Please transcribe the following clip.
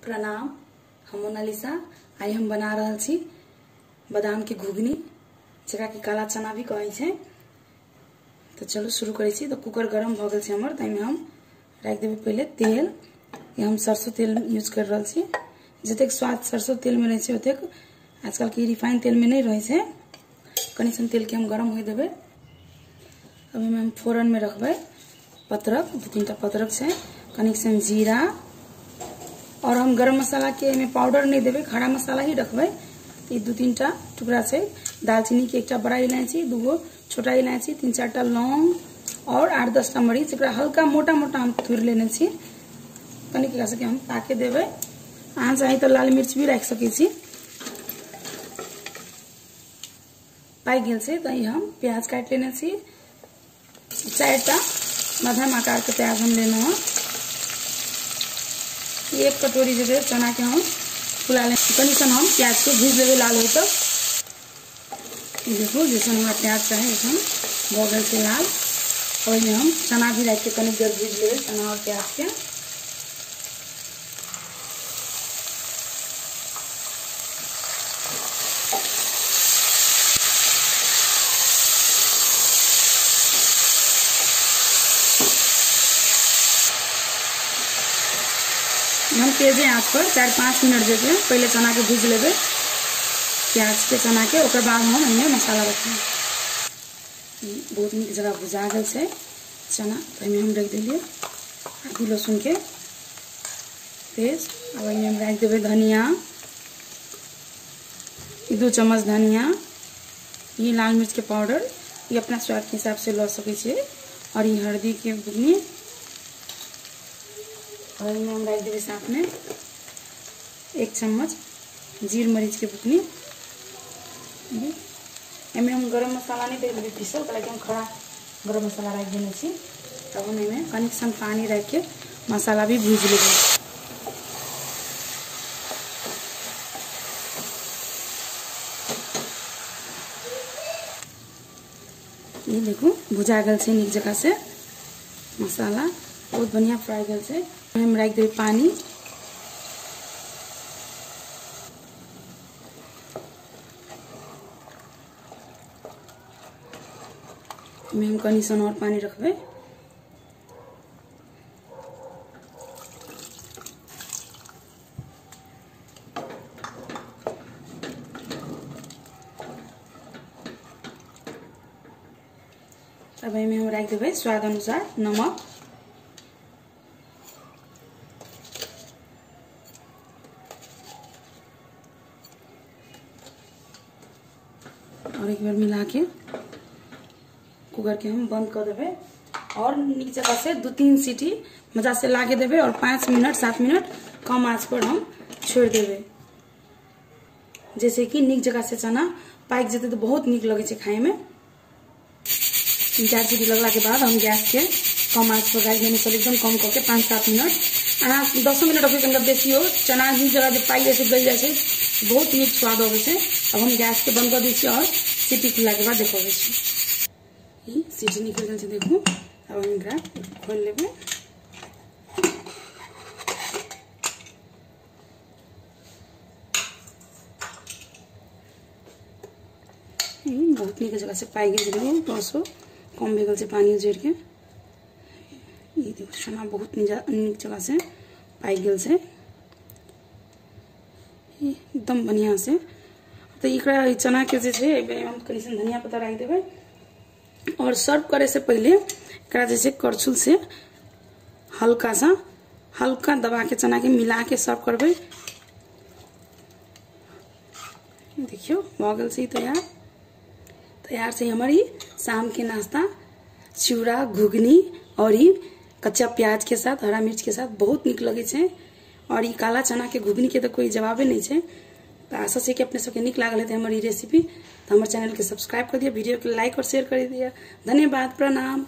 प्रणाम, हम मोनालिसा। आइ हम बना रहल छी बादाम के घुघनी, जकरा कि काला चना भी कहै छै। तो चलू शुरू करै छी। तो कुकर गरम भऽ गेल छै हमर, ताहिमे हम राखि देबै पहिले तेल। ई हम सरसों तेल यूज कर रहल छी। जतेक स्वाद सरसों तेल में रहै छै ओतेक आजकल के रिफाइन तेल में नहीं रहै छै। कनि सन तेल के हम गरम होइ देबै। अब एहिमे हम फोरन में रखबै पत्रक, दू तीन टा पत्रक छै, कनिक सन जीरा, और हम गरम मसाला के एहिमे पाउडर नहीं देबै, खड़ा मसाला ही रखबै। ई दू तीन टा टुकड़ा छै दालचीनी के, एकटा बड़ा इलायची, दूगो छोटा इलायची, तीन चार टा लौंग और 8-10 टा मरीच। एकरा हल्का मोटा मोटा हम थुरि लेने छी। कनिक एकरा सबके हम पाके देबै। अहाँ चाही तऽ लाल मिर्च भी राखि सकै छी। पाकि गेल छै तऽ ई हम प्याज काटि लेने छी। 4 टा मध्यम आकार के प्याज हम लेलहुँ हँ। एक कटोरी जे चना के हम फुला ले। कनि सन हम प्याज के भूजि लेबै लाल होइ तक। देखू जैसन हमरा प्याज चाही वैसन भऽ गेल छै लाल। ओहिमे हम चना भी राखि के कनि देर भूजि लेबै, चना और प्याज के। हम तेजे आँच पर 4-5 मिनट जे पहले चना के भूजि लेबै, प्याज के चना के, ओकर बाद हम एहिमे मसाला रखबै। बहुत नीक जगह भुजा गेल छै चना। एहिमे हम राखि देलियै आदि लहसुन के पेस्ट। अब एहिमे हम राखि देबै धनिया, 2 चम्मच धनिया, ई लाल मिर्च के पाउडर, ई अपना स्वाद के हिसाब से लऽ सकै छियै, और ई हल्दी के बुकनी। और एहिमे हम राखि देबै साथ में 1 चम्मच जीर मरीच के बुकनी। एहिमे हम गरम मसाला नहीं देबै पीसल, कैलाकि हम खड़ा गरम मसाला राखि देने छी। तब हम एहिमे कनिक सन पानी राखि के मसाला भी भूजि लेबै। ई देखू भुजा गेल छै नीक जकाँ से मसाला, बहुत बढ़िया फ्राई गेल छै। हम राखि देबै पानी। हम कनि सन और पानी रखबै। अब एहिमे हम राखि देबै स्वाद अनुसार नमक। और एक बार मिला के कुकर के हम बंद कर देबै और नीक जगह से 2-3 सीटी मजा से लागे देबै और 5 मिनट 7 मिनट कम आँच पर हम छोड़ि देबै, जैसे कि नीक जगह से चना पाकि जेतै तऽ बहुत नीक लगै छै खाय में। 3-4 सीटी लगला के बाद हम गैस के कम आँच पर राखि देने छलियै, एकदम कम कऽ के 5-7 मिनट, अहाँ 10 मिनट रखबै कनिका बेसी हो, चना नीक जगह जे पाकि जाइ छै, गलि जाइ छै, बहुत नीक स्वाद अबै छै। अब हम गैस के बंद कऽ दै छी और सीटी खुलला के बाद देखबै छी। ई सीटी निकलि गेल छै देखू। अब हम एकरा खोलि लेबै। बहुत नीक जगह से पाकि गेल छै देखू, टसो कम भए गेल छै पानी जरि के। ई देखू चना बहुत नीक जगह से पाकि गेल छै एकदम बढ़िया से। तो एकरा चना के जे छै हम कनि सन धनिया पत्ता राखि देबै। और सर्व करे से पहले एकरा जे छै करछुल से हल्का सा हल्का दबा के चना के मिला के सर्व करबै। देखियौ भऽ गेल छै तैयार। तैयार छै हमर ई शाम के नाश्ता, चिवड़ा घुघनी और ई कच्चा प्याज के साथ हरा मिर्च के साथ बहुत नीक लगै छै। और ई काला चना के घुघनी के तऽ कोई जवाबे नहीं छै। तो आशा छै कि अपने सबके नीक लागल हेतै हमर ई रेसिपी। तो हमर चैनल के सब्सक्राइब कर दिया, वीडियो के लाइक और शेयर कर दिया। धन्यवाद, प्रणाम।